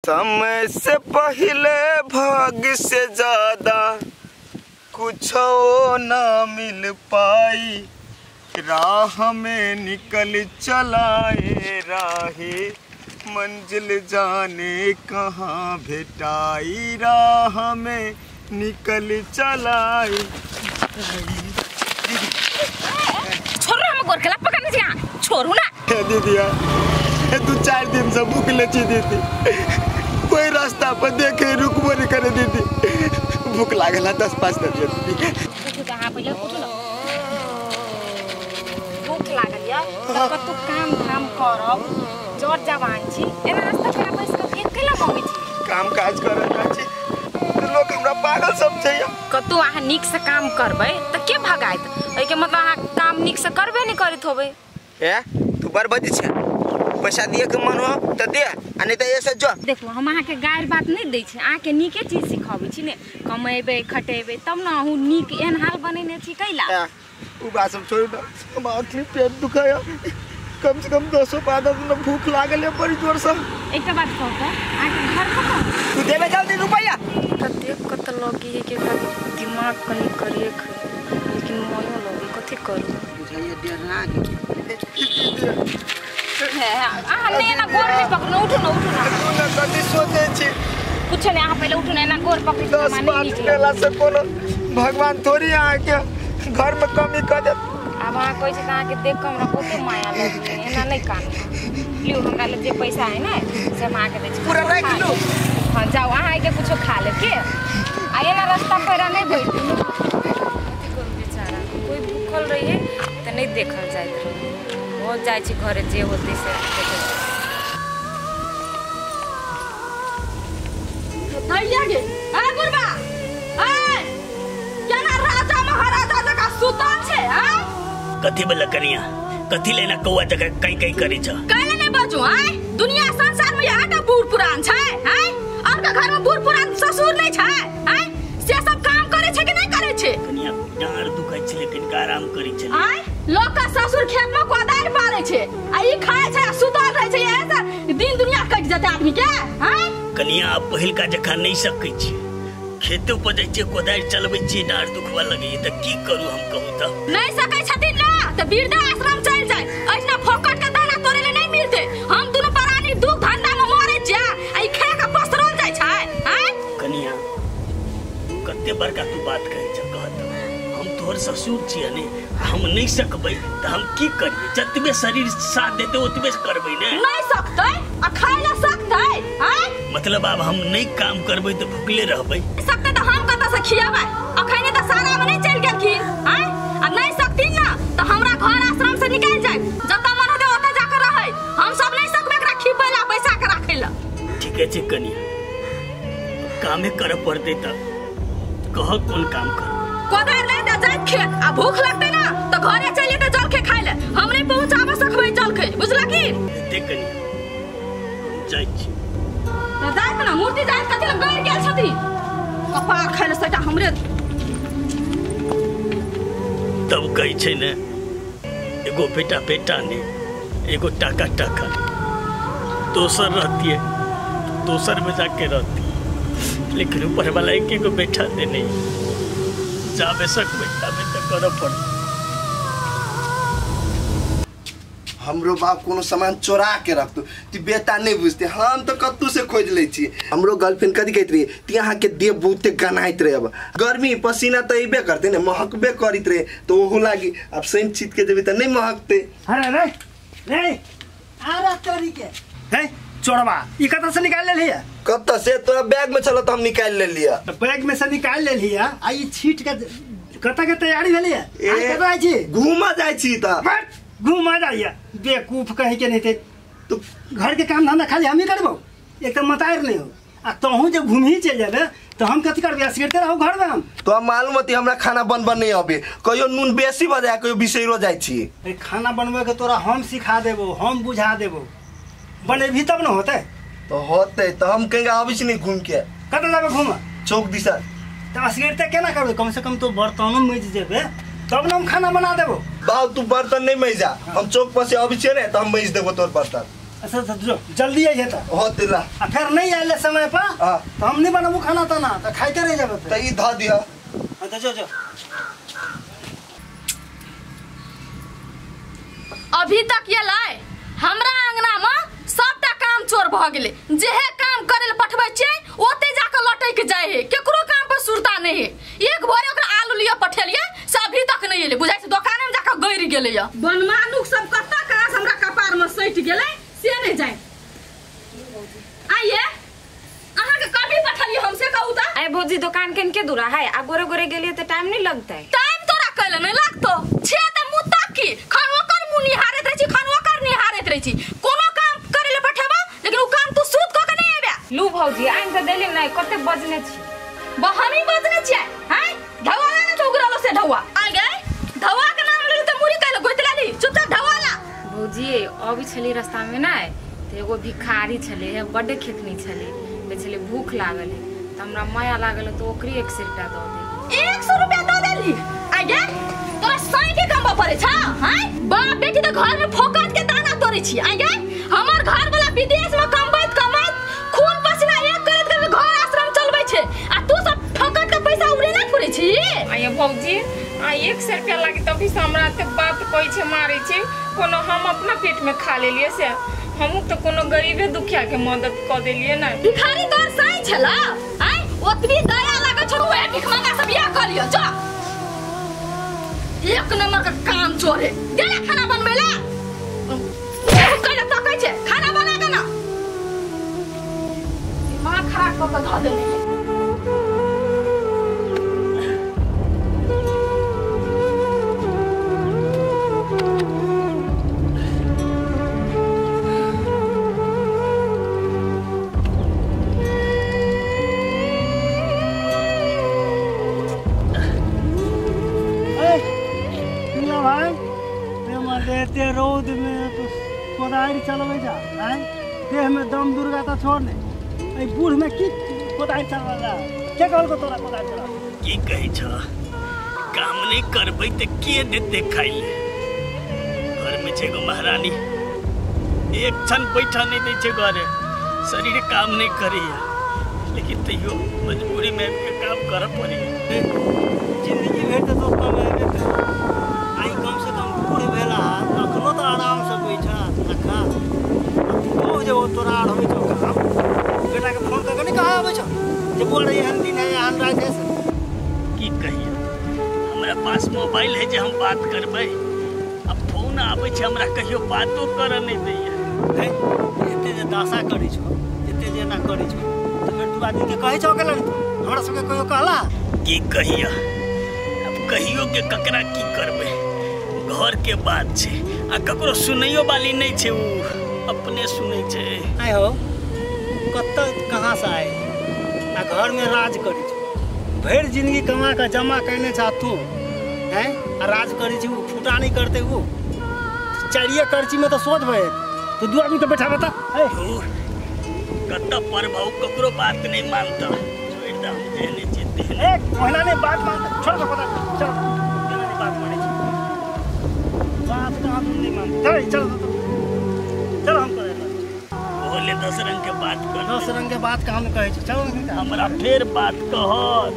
समय से पहले भाग्य से ज्यादा कुछ ना मिल पाई, राह में निकल चलाए राही, मंजिल जाने कहाँ भेटाई, राह में निकल चलाए। छोड़ो हम गोरखला पकड़ने छी, छोड़ू ना दीदिया, दू चार दिन से भूख ले छी दीदी, कोई रास्ता पर देखे रुकबो नहीं करे दीदी, भूख लागल 10-5 दिन दीदी। कहाँ पहिले उठू ना, भूख लागल या त कतौ काम धाम करब, जर जवान छी, एना रास्ता पर बैस के भीख कैला मंगै छी? काम काज करल जाइ छी लोग हमरा पागल समझैया। कतौ अहाँ नीक से काम करबै त के भगाइत? एके मतलब अहाँ काम नीक से करबे नहीं करैत होबै। ए तू बड़ बजै छै, पैसा दिए के मन हो त दे, आ नहीं त ऐसे जो। देखो हम अहाँ के गायर बात नहीं दै छी, अहाँ के नीके चीज सिखाबै छी ने, कमेबै खटेबै तब न अहूँ नीक एहन हाल बनेने छी कैला। उ बात सब छोड़ दो, हम आखिरी पेट दुखाया, कम से कम 10-15 दिन भूख लागल है बड़ी जोर से। एकटा बात कहू त अहाँ के घर कतौ? तू देबे जल्दी रुपैया। त देख कत लगी है के दिमाग कहीं करिए, लेकिन मोनो लगी कथि करू बुझाइए डरा गेल। अहाँ नहीं एना गोर नहीं पकड़ू, उठू ना उठू ना। तू ना कथि सोचै छी? कुछ नहीं, अहाँ पहिले उठू ना, एना गोर पकड़ के 10-5 देला से कोनो भगवान थोड़ी अहाँ के घर में कमी कर देत। आब अहाँ कहै छी त अहाँ के देख के हमरा बहुते माया लगै, एना नहीं कानू। लियौ हमरा लग जे पैसा है ना से हम अहाँ के दै छी, पूरा राखि लू। हाँ जाओ अहाँ आके कुछो खा लेब के, आ एना रास्ता पर नहीं बैठू। कथी करू बेचारा, कोई भूखल रहिए त नहीं देखल जाइत रहे, हो जाइ छी घरे जे होतै से देखल। भैया गे, ए बुढ़बा, ए केना राजा महाराजा जकाँ सुतल छै? आ कथी बला कनिया, कथी लेना कौआ जकाँ कहीं कहीं करै छ? कैले नहीं बजू? आय दुनिया संसार में यहाँ का बूढ़ पुरान छै, आय और का घर में बूढ़ पुरान ससुर नहीं छै, आय से सब काम करे छै कि नहीं करे छै? कनिया डाँड़ दुखाइ छै लेकिन आराम करै छै। आय लोग का ससुर खेत में कोदारि पारै छै आ ई खाय छै आ सुतल रहै छै, एहे से दिन दुनिया कटि जेतै आदमी के। आय कनिया आब पहिलका जकाँ नहीं सकै छी, खेतो पर जाइ छियै कोदारि चलबै छियै, डाँड़ दुखबा लगैया त की करू हम कहू त? नहीं सकै छथिन ना त वृद्धा आश्रम चलि जाय, ऐसना फोकट के दाना तोड़े ले नहीं मिलते। हम दुनू प्राणी दुख धंधा में मरै छियै आ ई खा के पसरल जाइ छै। आय कनिया कते बड़का तू बात कहै छ, कहत हम तोहर ससुर छियै ने, हम नहीं सकबै त हम की करियै? जतबे शरीर साथ देतै ओतबे करबै ने। नहीं सकतै आ खाय ले सकतै? आय मतलब आब हम नहीं काम करबै त भुखले रहबै। सकतै त हम कतऽ से खियाबै? अखने त सारा में नहीं चलि गेलखिन। आय आ नहीं सकथिन ना त हमरा घर आश्रम से निकालि जाय, जतऽ मन होतै ओतऽ जाके रहै, हम सब नहीं सकबै एकरा खिबै ला पैसा के राखै ला। ठीके छै कनिया, कामे करऽ पड़तै त कह कोन काम कर? कोदारि ले त जाइत खेत आ भूख लगतै ना त घरे चलि जेतै जलखै खाय ले, हम नहीं पहुंचाबऽ सकबै जलखै, बुझलखिन? हेतै कनिया, हम जाइ छी। त जाइत ना मूर्ति जाइत कथि लए गड़ि गेल छथिन, कपार खाय ले सटा हमरे। तब कहै छै ने एगो बेटा बेटा ने एगो टाका टाका, दोसर रहती है दोसर में जाके रहती, लेकिन ऊपर वाला एक एगो बेटा देने जाबे सकबै ताबे त करऽ पड़त। हमरो बाप कोनो सामान चोरा के रखतो ती बेटा नहीं बुझते, हम तो कत्तू से खोज लै छी। हमरो गर्लफ्रेंड कथी कहैत रही ती अहाँ के देह बहुते गनाइत रहे, अब गर्मी पसीना त अइबे करते ने, महकबे करैत रहे तो ओहो लागी अब सेम चीज के देबे त नहीं महकते। अरे रे रे आरा तोरी के हे चोरवा, ई कतऽ से निकाल लेलिए? कतऽ से? तोरा बैग में छल त हम निकाल लेलिए। त बैग में से निकाल लेलिए आ ई छीट के कतऽ के तैयारी भेलिए? आ कतऽ जाइ छी? घूमा जाइ छी त घूमा जाइए बेवकूफ कहे के नहीं थे तो घर के काम धंधा खाली हम ही करबो, एक तो मतार नहीं हो आ तोहू जब घूम ही चल जाबे तो हम कथी करबे? असगरते रहो घर में हम। तो मालूम होती हमरा खाना बनबे नहीं अबे, कहियो नून बेसी भ जाय कहियो बिसैरो जाइ छी। अरे खाना बनबे के तोरा हम सिखा देबो, हम बुझा देबो, बनेबही तब न होते। तो होते तो हम कहीं आबै छी नहीं घूम के। कतऽ जाबे घूम? चौक दिशा। त असगरते केना करबे? कम से कम तो बर्तनो मजि जेबे तब न हम खाना बना देबो। बाबू तू बर्तन नहीं मजि जा, हम चौक पर से अबै छियै ने त हम मजि देबो तोर बर्तन। अच्छा अच्छा जो जल्दी आइए त हो तिला आ फिर नहीं आइले समय पर तो हम नहीं बनाबू खाना तना त खाइते रह जाबे त ई ध दिह। हां त जो जो अभी तक ये लाए हमरा अंगना में सबटा काम चोर भ गेले। जेहे काम करे ले पठबै छै ओते जाके लटक जाय है, केकरो काम पर सुरता नहीं है। एक भोरे ओकरा आलू लिया पठेलिए से अभी तक नहीं एले, बुझाय छै दुकान में जाके गइर गेले। या बनमानुक सब कत्ता कहाँ से हमरा कपार में सटि गेले से नहीं जाय। आइए अहाँ के कभी पठलिए हमसे कहू त। आइ भौजी दुकान केन के दूरा है आ गोरे गोरे गेलिए त टाइम नहीं लगतै। टाइम तोरा कैले नहीं लगतो छे त मुंह ताकी खान ओकर मुंह निहारैत रहै छी, खान ओकर निहारैत रहै छी। कोनो काम करे ले पठेबा लेकिन उ काम तू सूत क के नहीं आबे। लू भौजी आइन त देली नहीं कते बजने छी। बहनी बजने छी हैं ढवा ना तो उगरलो से ढवा आ गए ढवा के नाम लेली त मुरी कैले गोइत लाली चुपचाप ढवा ला। भौजी अभी छली रास्ता में ना त एगो भिखारी छले है बड्ड खेखनी छले बेचले भूख लागल है त हमरा माया लागल त ओकरी 100 रुपया the they. 100 रुपया the देली आ गए तोरा साई के कमबा पड़े छ हैं बाप बेटी त घर में फोकट के दाना तोरे छी। आ गए हमर घर वाला विदेश में कमबैत कमैत खून पसीना एक करैत करैत घर आश्रम चलबै छै आ तू सब फोकट के पैसा उड़े ना फुरे छी। आये भौजी आ 100 रुपया लागी तभी से हमरा ते बात कहै छै मारै छै। कोनो हम अपना पेट में खा लेलिए से हमहु तो कोनो गरीबे दुखिया के मदद क देलिए ना। भिखारी तोर साई छला आय ओतबी दया लागै छौ ओहे भिखमंगा से बियाह क लियो जो एक नंबर का काम चोर है। गेला खाना बनबै ला कैला तकै छै खाना बना के ना दिमाग खराब क के ध देने। रौद में तो कोदारि चलबै जा आँय देह में दम दुर्गा तो छोड़ ने एहि बूढ़ में की कोदारि चलबै जा के कहलको तोरा कोदारि चला। की कहै छ काम नहीं करबै त के देते खाइ ले। घर में छै एगो महारानी एक क्षण बैठा नहीं दै छै घरे, शरीर काम नहीं करैया लेकिन तैयो मजबूरी में आबि के काम करऽ पड़ैया। जिंदगी भरि त तो कमेबे आइ कम से कम बूढ़ भेला तखनो तो आराम से बैठा आ खा। तू कहू जे तोरा आर होइ छौ काम बेटा के फोन कऽ के नहीं कहाँ आबै छौ जे बोल रही एहन दिन है एहन रात है। की कहिए हमरा पास मोबाइल है जे हम बात करबै अब फोन आबै छै हमरा कहियो बातो करऽ नहीं दैया। एते जे दशा करै छौ एते जे एना करै छौ तऽ फेर तू आदमी के कहै छौ अकेला तू हमरा सबके कहियो कहला। की कहिए अब कहियो के ककरा की करबै घर के बात छै आ ककरो सुनैयो वाली नहीं छै उ अपने सुनै छै। आइ हो कतऽ कहाँ से आए आ घर में राज करै छौ भरि जिंदगी कमा के जमा कयने छ तू हैं आ राज करै छी उ फूटा नहीं करते उ चारिये करची में तो सोच भए तो दू आदमी के बैठा बता। कतऽ पर भाऊ ककरो बात नहीं मानता छोड़ दे हम जेहने छी तेहने। एक महिला ने बात मानता छोड़ दे पता चल तेना नहीं बात मानै छी बात कहाँ तुम नहीं मानते। चल चल चल हम करे बोले 10 रंग के बात कर 10 रंग के बात कहाँ कहै छी चल हमरा फेर बात कह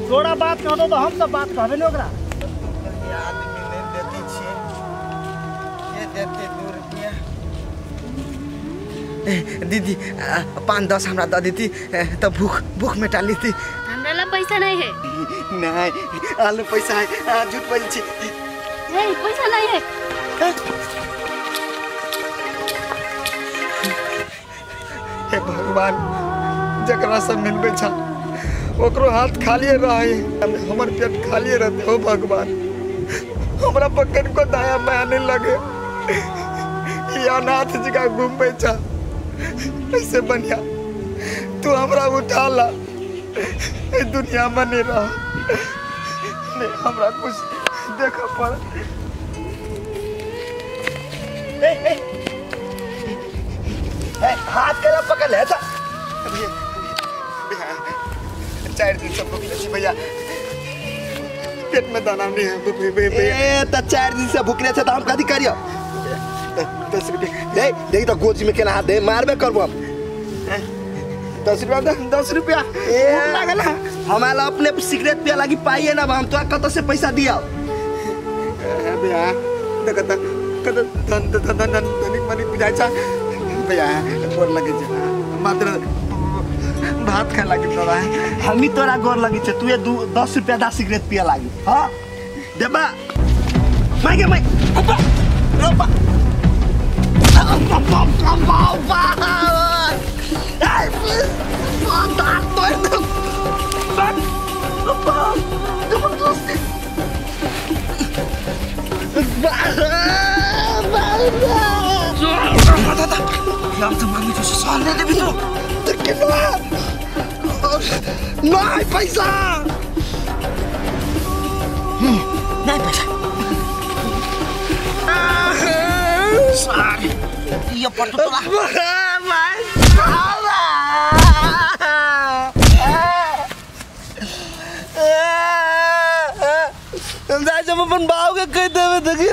तोरा बात कहतो तो हम सब बात कहबे ने ओकरा। आदमी नहीं देती छी के देते 2 रुपया। दीदी 5-10 हमरा the देती त भूख भूख मेटा लेती। हमरा ला पैसा नहीं है। नहीं आलू पैसा है झूठ बोल छी। नहीं पैसा नहीं है। हे भगवान जकरा से मिलबे छ ओकरो हाथ खालिए रहे हमर पेट खालिए रहते। हो भगवान हमरा पर कनिको दया माया नहीं लगे ई अनाथ जगह घूमबे छ ऐसे बढ़िया तू हमरा उठा ला दुनिया में नहीं रह नहीं हमरा कुछ देख पड़। ए, ए, ए, हाथ केला पकड़ ले भैया 4 दिन से भूखले छी भैया पेट में दाना नहीं है। भैया ए त 4 दिन से भूखले छ त हम कथी करियो। 10 रुपया दे देख त गोजी में केना हाथ दे मारबे करबो हम। 10 रुपया दे 10 रुपया ए लागल हमारा अपने सिगरेट पिया लागी पाइए ना हम तो कत से पैसा दिया। भैया देख त कत धन धन धन धनिक मनिक बुझाइ छ भैया गोर लगे छ मात्र भात खाए लागी तोरा। हमी तोरा गोर लगी छ तू 10 रुपया दा सिगरेट पिया लागी। हां देबा माइगे माइ अब्बा अब्बा अब्बा अब्बा नहीं पैसा नहीं पैसा सारे ये पटु तोला हम अपन बाबू के कह देबे देखी